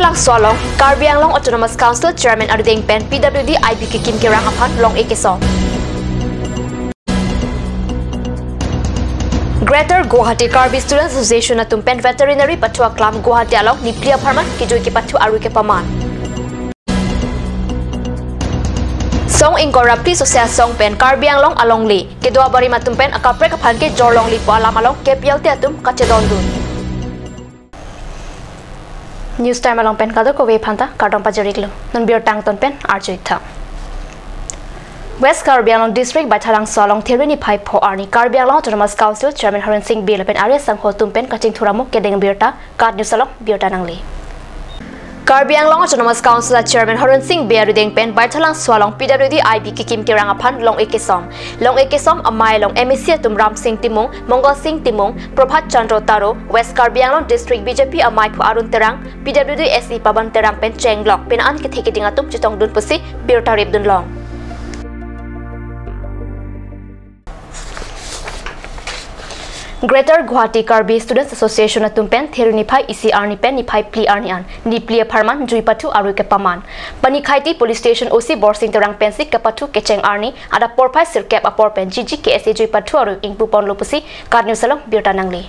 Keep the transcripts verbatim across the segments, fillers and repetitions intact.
Langso along Karbi Anglong Autonomous Council Chairman arideng pen P W D I B kekim kerang aphan long-e kesom. Greater Guwahati Karbi Students Association atum pen veterinary pathu aklam Guwahati along niphli apharman kejui kepathu arui kepaman. Song ingkoi ra phli sose asong pen Karbi Anglong alongle kedo abarim atum pen akaprek aphan kejor longlepo alam along K P L T atum kachedondun. News Time along pen kadokave aphanta kardom pajir-iklo. Non birta angton pen arju-ik tha. West Karbi Anglong District Baithalangso along Theru niphai pho arni Karbi Anglong Autonomous Council Chairman Horen Sing Bey lapen ari asangho atum pen kachingthur amo kedeng birta KAT News along birta nangle. Karbi Anglong Autonomous Council a Chairman Horen Sing Bey arideng pen Baithalangso along P W D I B kekim kerang aphan long-e kesom. Long-e kesom amei along M A C atum Ram Sing Timung, Mongal Sing Timung, Prabhat Chandra Taro, West Karbi Anglong District B J P amei aphu Arun Terang, P W D S E Paban Terang pen chenglok penang an kethe keding atum chetongdun pusi birta ripdun long. Greater Guwahati Karbi Students Association atum pen Theru niphai isi arni pen niphai phli arni an niphli apharman jui pathu arui kepaman. Panikheti Police Station O C Borsing Terang pensi kepathu kecheng arni adap porphai sirkep apor pen G G K S A jui pathu arui ingpuponlo pusi KAT News along birta nangle.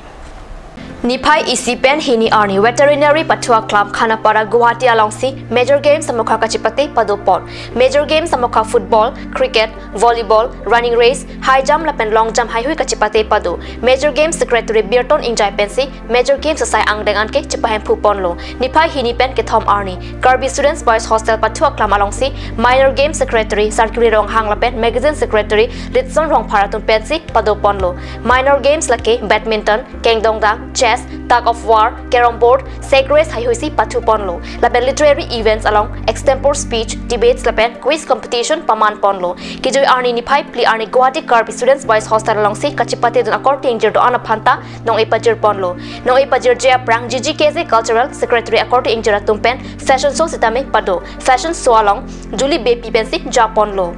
Niphai isi pen hini arni veterinary pathu aklam Khanapara Guwahati alongsi Major Games amokha kachepate padopon. Major Games amokha football, cricket, volleyball, running race, high jump lapen long jump heihui kachepate pado. Major Games Secretary Birton Ingjai pensi Major Games asai angdeng anke chepahemphuponlo. Niphai hini pen kethom arni Karbi Students Boys Hostel pathu aklam alongsi Minor Games Secretary Sarkuri Ronghang lapen Magazine Secretary Litson Rongphar atum pensi padoponlo. Minor Games lake badminton, kengdongdang, chess, tug of war, carrom board, sack race heihuisi pathuponlo. Lapen literary events along extempore speech, debates lapen quiz competition pamanponlo. Kejui arni niphai phli arni Guwahati Karbi Students Boys Hostel alongsi kachepatedun akorte ingjir do-an aphanta nong-e pajirponlo. Nong-e pajirje aphrang G G K S A Cultural Secretary akorte ingjir atum pen fashion show sitame pado. Fashion show along Julie Beypi pensi japonlo.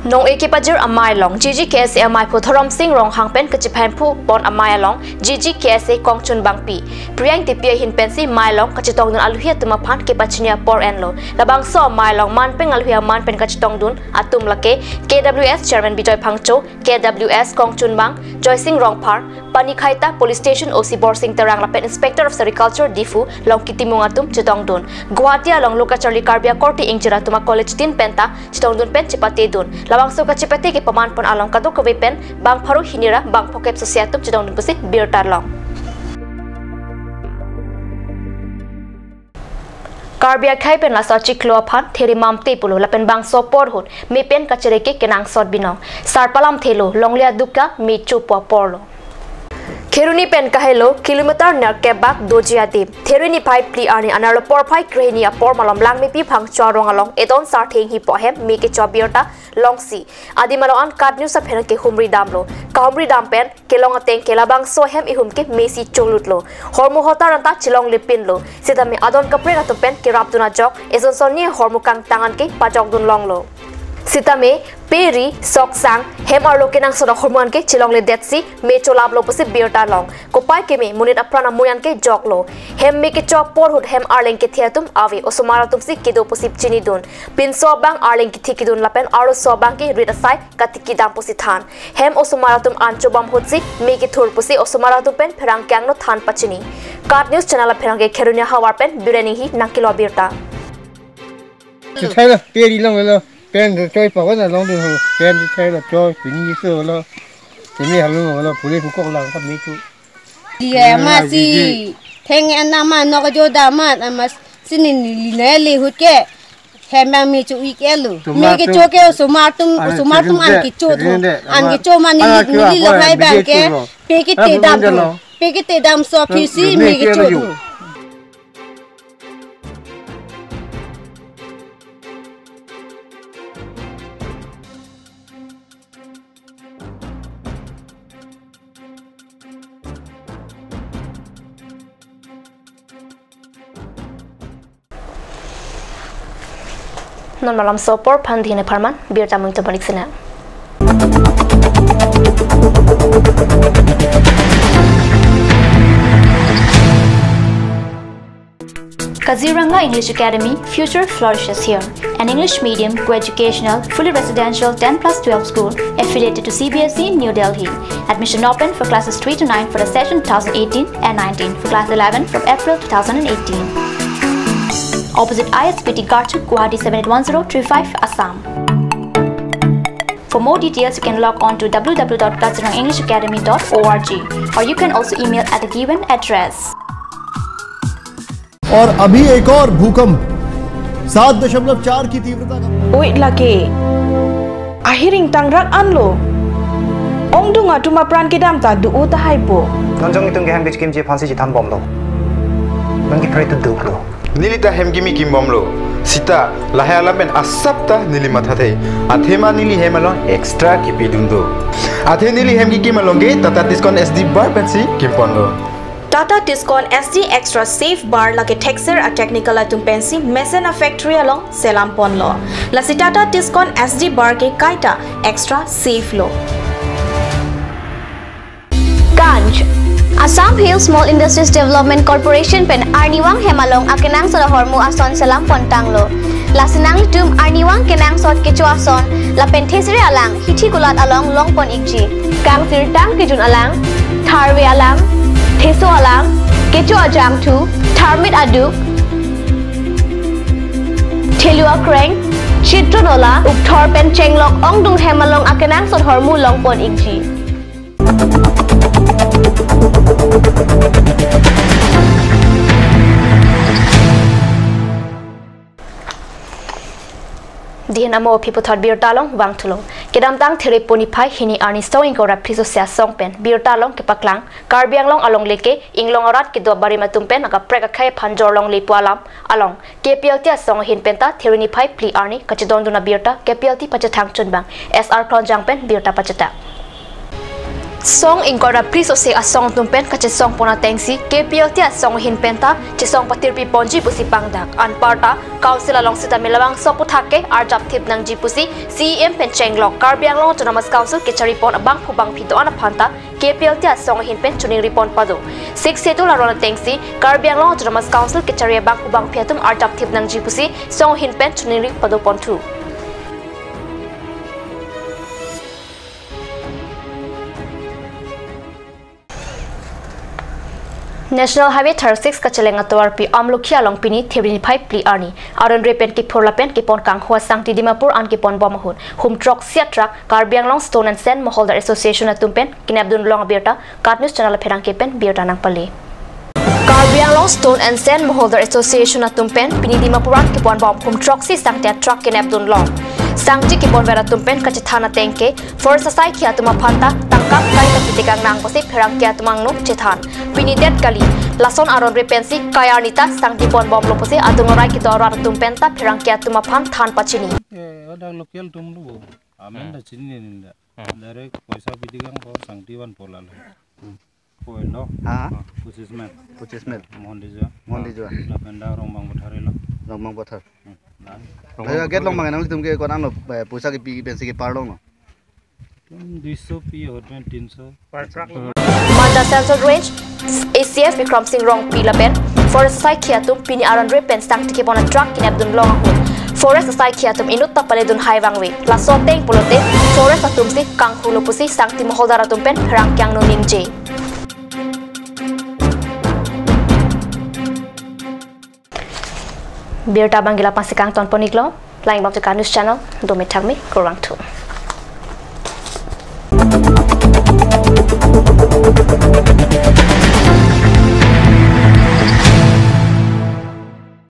Nong-e kepajir amei along G G K S A amei aphu Dhorom Sing Ronghang pen kachepahemphupon amei along G G K S A kongchunbangpi Priya Ingtipi ahin pensi mei along kachetongdun aluhi atum aphan kepachini apor enlo. Labangso amei along manpeng aluhi aman pen kachetongdun atum lake K W S Chairman Bijoy Phangcho, K W S kongchunbang Joysing Rongphar, Panikheti Police Station O C Borsing Terang lapen Inspector of Sericulture Diphu Longki Timung atum chetongdun. Guwahati along lo kacharli Karbi akorte ingjir atum a college tin penta chetongdun pen chepatedun. Labangso kachepate kepamanpon along kadokave pen bang pharo hini ra bang phokep sose atum chetongdun pusi birta long. Karbi akhei pen laso achiklo aphan Theru mamte pulo lapen bangso apor ahut me pen kachere ke kenangsot binong. Sarpo alamthe lo, longle aduk ta me chopo aporlo. Kheroni pen kahelo kilometer nerkep bak doji adim. Theru niphai phli arni anerlo porphai krehini apor malom Langmepi Phangcho arong along Edon Sarthe Inghipo ahem me kecho birta longsi adim along an KAT News apherangke humri damlo. Kahumri dam pen kelong ateng ke labangso ahem ihum ke mesi cholutlo. Hormu hotar anta chelonglepinlo. Sitame adon kaprek atum pen kerapdun ajok eson sonni ahormu kangtang anke pajokdun longlo. Sitame pe ri, sok sang, hem arlo kenangsot ahormu anke chelongledetsi me cholaplo pusi birta long. Kopai keme monit apran amoi anke joklo. Hem me kecho apor ahut hem arleng kethe atum ave, osomar atumsi kedo pusi chinidun. Pinso abang arleng kethe kedun lapen arloso abang ke rit asai katiki dam pusi than. Hem osomar atum an chobam ahutsi me kethur pusi osomar atum pen pherangke angno than pachini. KAT News Channel apherangke Kheroni ahavar pen Biren Inghi nangkelo abirta. Chithai lo, pe ri longlo, pen choi pa ko na longdun ho, pen chithai lo, choi, pini so lo, pini halu lo, puli pukok lang ka me chu. Dia masi, theng en nama nok jo damat, amas sini ni li na le ahut ke. Hem bang me cho-ik-etlo. Me kecho ke osomar atum, osomar atum an kecho tho. An kecho mani ni lo hai bang ke. Pe kete dam tho. Pe kete dam so phisi me kecho tho. Non malomso apor aphan dine pharman, birta mung tobalik sena. Kaziranga English Academy, future flourishes here. An English medium, co-educational, fully residential ten plus twelve school affiliated to C B S E, New Delhi. Admission open for classes three to nine for the session two thousand eighteen and nineteen, for class eleven from April two thousand eighteen. Opposite I S B T Garchuk, Guwahati seven eight one zero three five, Assam. For more details, you can log on to W W W dot kaziranga english academy dot org, or you can also email at the given address. और अभी एक और भूकंप सात दशमलव चार की तीव्रता का। Oi lake. Ahiring tangrak anlo. Ongdung atum apran kedam ta do-o tahai po. Non jong itum ke hem kechikimji aphansi chethan bomlo. Non ke pray to do lo. Neli ta hem kimi kimbomlo. Seta lahai alam pen asap ta neli mathathe. Athema neli hem along extra kipidun do. Athe neli hem kikim along ke Tata Tiscon S D bar pensi kimponlo. Tata Tiscon S D Extra Safe Bar lake thekser a-technical atum pensi mesen a-factory along selam ponlo. Lasi Tata Tiscon S D bar ke kaita extra safe lo. Ganj. Assam Hill Small Industries Development Corporation pen arnivang hem along akenangsot ahormu ason selam pontanglo. Lasi nanglitum arnivang kenangsot kecho ason lapen thesere alang hithi kulat along longpon ikji. Kangsirtang kejun alang, tharve alang, theso alang, kecho ajangthu, tharmit aduk, thelu akreng, chitro nola, ukthor pen chenglok ongdung hem along akenangsot ahormu longpon ikji. Dihin amo aphi puthot birta along vangthulo. Kedamtang Therepo niphai hini arni song ingkoi ra phli sose asong pen birta along kepaklang, Karbi Anglong alongle ke inglong arat kedo abarim atum pen akaprek akhei aphan jorlongle pu alam along K P L T asong ahin penta There niphai phli arni kachedondun abirta K P L T pachethang chunbang S R Kronjang pen birta pachethang. Song ingkoi ra phli sose asong atum pen kachesong pon atengsi K P L T asong ahin penta chesong patirpi ponji pusi pangdak. Anparta Council along sitame labangso aphuthak ke arjap thip nangji pusi C E M pen chenglok Karbi Anglong Autonomous Council kechari pon abangphu bangphi do-an aphanta K P L T asong ahin pen choningri pon pado. Sixth Schedule aron atengsi Karbi Anglong Autonomous Council kechari abangphu bangphi atum arjap thip nangji pusi song ahin pen choningri pado ponthu. National Highway thirty-six kacheleng atovarpi Amlokhi along pini There niphai phli arni aron re pen kiphur lapen kepon kanghu asangti Dimapur an kepon bom ahut hum throksi a-truck Karbi Anglong Stone and Sand Moholdar Association atum pen kenepdun long abirta KAT News Channel apherangke pen birta nangpale. Karbi Anglong Stone and Sand Moholdar Association atum pen pini Dimapur an kepon bom hum throksi sangti a-truck kenepdun long. Sangti kepon ver atum pen kachethan ateng ke forest asaikhi atum aphanta tangka kai kachitekang nang pusi pherangke atum angno chethan. Pini det kali, lason aron re pensi kai arni ta sangti pon bomlo pusi adung arai kedo arat atum penta pherangke atum aphan than pachini. Eh, ada local atum lo. Amen da chini ninda. Direct poisa pidikang ko sangti van pola lo. Koilo. Ha? Pochismet. Pochismet. Mohon Dijua. Mohon Dijua. Lapenda Rongbang Pathar lo. Rongbang Pathar. Hmm. Dan. Ayo, gate along bang nangtum ke ko-an lo, eh, poisa kepi pensi kepar longlo. Tum duiso pi ahut pen tinso. Manda Central Range A C S Bikram Singh Rongpi lapen forest asaikhi atum pini aron re pen sangti kepon a-truck kenepdun long ahut forest asaikhi atum inut ta paledun hai vangve. Laso ateng pulote forest atum si kanghulo pusi sangti moholdar atum pen pherangke angno ningje. Birta abang ke la-an pensi kangton pon iklo, lang bang KAT News Channel, dome thakme, kurvangthu.